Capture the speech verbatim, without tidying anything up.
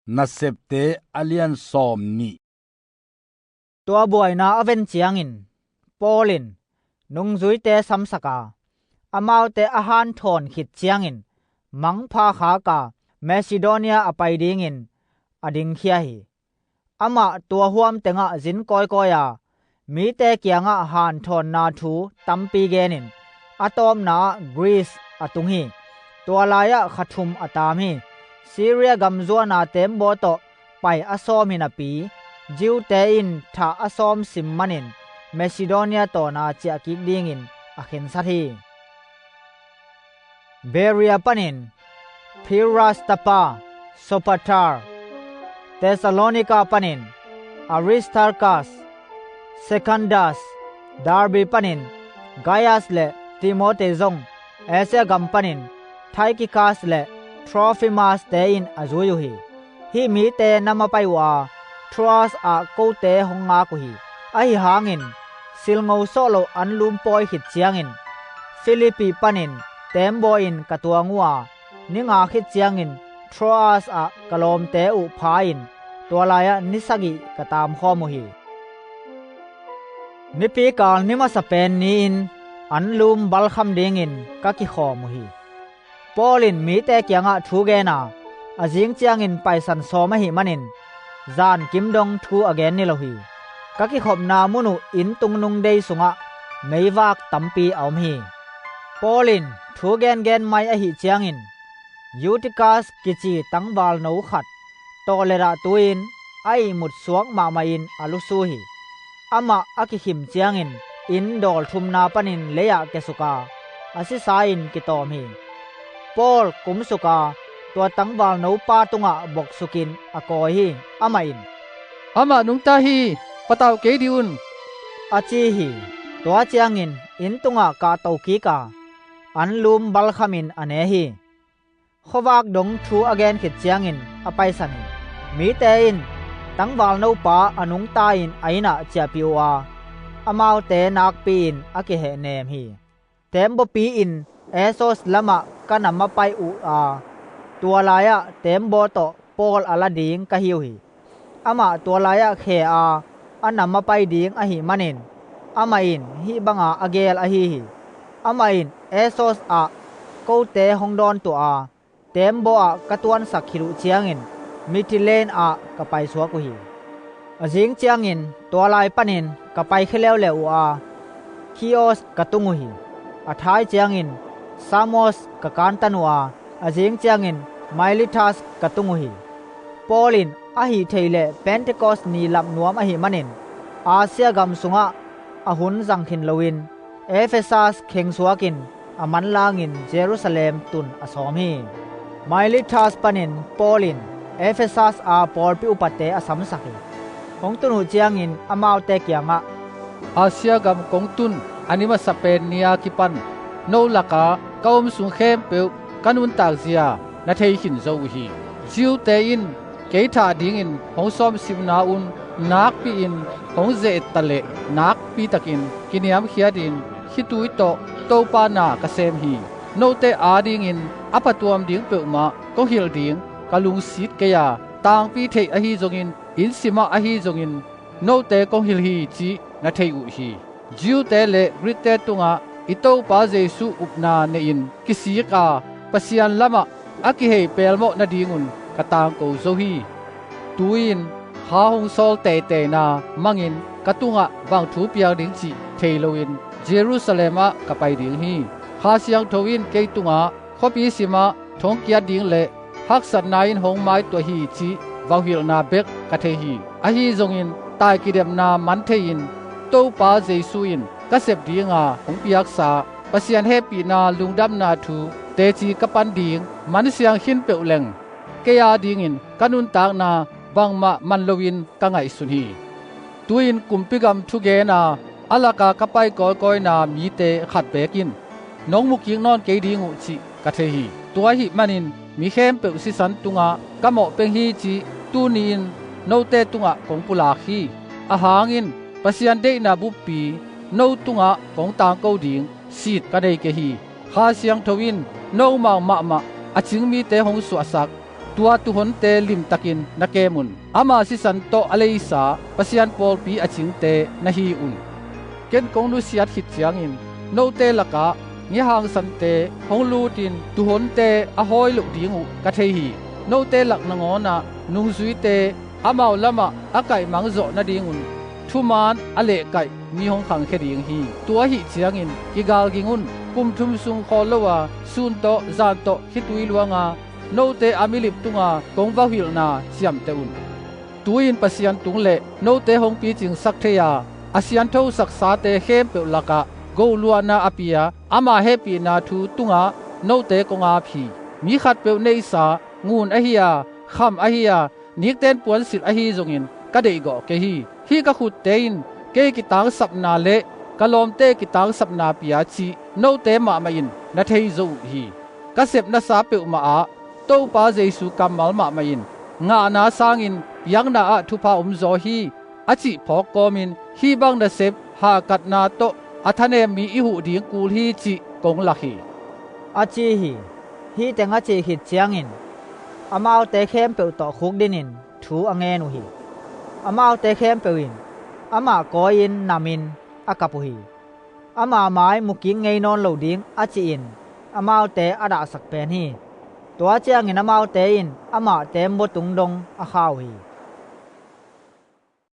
Nasepte a lian sawm nih. Tua buaina a ven ciangin Paul in nungzuite samsak a, amaute a hanthawn khit ciangin mangpha khak a, Macedonia a pai dingin a dingkhia hi. Amah tua huam tengah zin kawikawi a, mite kiangah hanthawnna thu tampi genin a tawpna ah Greece a tung hi. Tua lai-ah kha thum a taam hi. Syria gam zuana teembaw tawh pai a sawm hi napi, Jew-te in thah a sawm sim manin Macedonia tawna ciahkik dingin a khensat hi. Berea panin Pyrrhus tapa Sopater, Thessalonica panin Aristarchus, Secundus, Derbe panin Gaius le Timote zong, Asia gam panin Tychicus le Trophimus-te in a zui uh hi. Hih mite na mapai uh a, Troas ah kote hong ngak uh hi. Ahi hangin silngo sawh loh anlum pawi khit ciangin Philippi panin teembaw in ka tuang uh a, ni nga khit ciangin Troas ah ka lawmte uh pha-in tua lai-ah ni sagih ka taamkhawm uh hi. Nipikal ni masa pen ni-in anlum balkham dingin ka kikhawm uh hi. Paul in mite kiangah thu gen a, a zing ciangin paisan sawm ahih manin zan kim dong thu a gen ni lo hi. Ka kikhopna mun uh inn tungnung dei sungah meivak tampi a om hi. Paul in thu gengen mai ahih ciangin Eutychus kici tangvalno khat tawlet ah tu-in a ihmut suak mahmahin a lusu hi. Amah a kikhim ciangin inn dawl thumna panin lei-ah kiasuk a, a sisa-in kitawm hi. Paul kumsuk a, tua tangvalno pa tungah boksukin a kawi hi. Amah in, "Amah nungta hi, patau kei dih un," a ci hi. Tua ciangin inn tungah kahto kik a, anlum balkhamin a ne hi. Khuavak dong thu a gen khit ciangin a paisan hi. Mite in tangvalno pa a nungta-in a inn ah ciahpih uh a, amaute nakpi-in a kihehnem hi. Teembaw pi-in Assos lamah ka na mapai uh a, tua lai-ah teembaw tawh Paul a la ding ka hi uh hi. Amah tua lai-ah khe a, a na mapai ding ahih manin amah in hih banga a geel ahi hi. Amah in Assos ah kote hong dawn tuah a, teembaw ah ka tuansak khit uh ciangin Mytilene ah ka paisuak uh hi. A zing ciangin tua lai panin ka paikhia leuleu uh a, Chios ka tung uh hi. A thai ciangin Samos ka kantan uh a, a zing ciangin Miletus ka tung uh hi. Paul in ahih theih leh Pentecost ni lap nuam ahih manin Asia gam sungah a hun zang khin loin Ephesus khengsuakin a manlangin Jerusalem tun a sawm hi. Miletus panin Paul in Ephesus a pawlpi upate a samsak hi. Hong tun uh ciangin amaute kiangah, "Asia gam kong tun a ni masa pen ni-a kipan no lakah ka om sung khempeuh ka nuntak zia na thei khin zo uh hi. Jew-te in kei thah dingin hong sawmsimna un nakpi-in hong ze-et ta leh nakpi takin kiniamkhiatin khitui tawh Topa na ka sem hi. Note adingin a phatuam ding peuhmah kong hilh ding ka lungsit kei a, tangpi theih ahi zongin, inn simah ahi zongin note kong hilh hi cih na thei uh hi. Jew-te le Greek-te tungah i Topa Jesu upna nehin kisik a, Pasian lamah a kihei pelmawh nadingun ka tangko zo hi. Tu-in kha hong sawl teiteina mangin ka tungah bang thu piang ding cih thei loin Jerusalem ah ka pai ding hi. Kha Siangtho in kei tungah khuapi simah thongkiat ding le haksatna in hong maituah hi cih vauhilhna bek ka thei hi. Ahi zongin tai kidemna man thei-in Topa Jesu in ka sep dinga hong piaksa Pasian hehpihna lungdamna thu teci ka pan ding man siang khin peuh leng kei adingin ka nuntakna bangmah man loin ka ngaihsun hi. Tu-in kumpi gam thugena a laka ka pai kawikawina mite khat beek in nong mukik nawn kei ding uh cih ka thei hi. Tua ahih manin mi khempeuh sisan tungah ka mawh peng hi cih tuni-in note tungah kong pulak hi. Ahang in Pasian deihna buppi no tungah kong tangko ding sit ka nei kei hi. Kha Siangtho in nomau mahmah a cing mite hong suahsak Tua tuuhonte limtakin na kem un. Ama sisan tawh a leisa Pasian pawlpi a cingte na hi un. Ken kong nusiat khit ciangin note lakah ngia hangsante hong lutin tuuhonte a hawi loh ding uh ka thei hi. Note lak nangawnah nungzuite amau lamah a kaihmang zawh nadingun thuman a lehkaih mi hong khangkhia ding hi. Tua ahih ciangin kigalging un. Kum thum sung khawl lo a, sun tawh zan tawh khitui luanga note a milip tunga kong vauhilhna ciamteh un. Tu-in Pasian tung le note hong picingsak thei a, a sianthosaksate khempeuh lakah goluahna a pia ama hehpihna thu tungah note kong ap hi. Mi khatpeuh neihsa ngun ahi a, kham ahi a, nikten puansilh ahi zongin ka deihgawh kei hi. Hih ka khutte in kei kitangsapna le ka lawmte kitangsapna pia cih note mahmah in na thei zo uh hi. Ka sepnasa peuhmah ah Topa Jesu kammal mahmah in ngahna sangin piakna ah thupha omzaw hi a cih phawk kawmin hih bang nasep hakatna tawh a thanem mi i huh ding kul hi cih kong lak hi, a ci hi. Hih teng a cih khit ciangin amaute khempeuh tawh khukdinin thu a ngen uh hi. Amaute khempeuh in amah kawi-in namin a kap uh hi. Ama mai mukik ngei nawn lo ding a cihin amaute a dahsak pen hi. Tua ciangin amaute in amah teembaw tung dong a kha uh hi.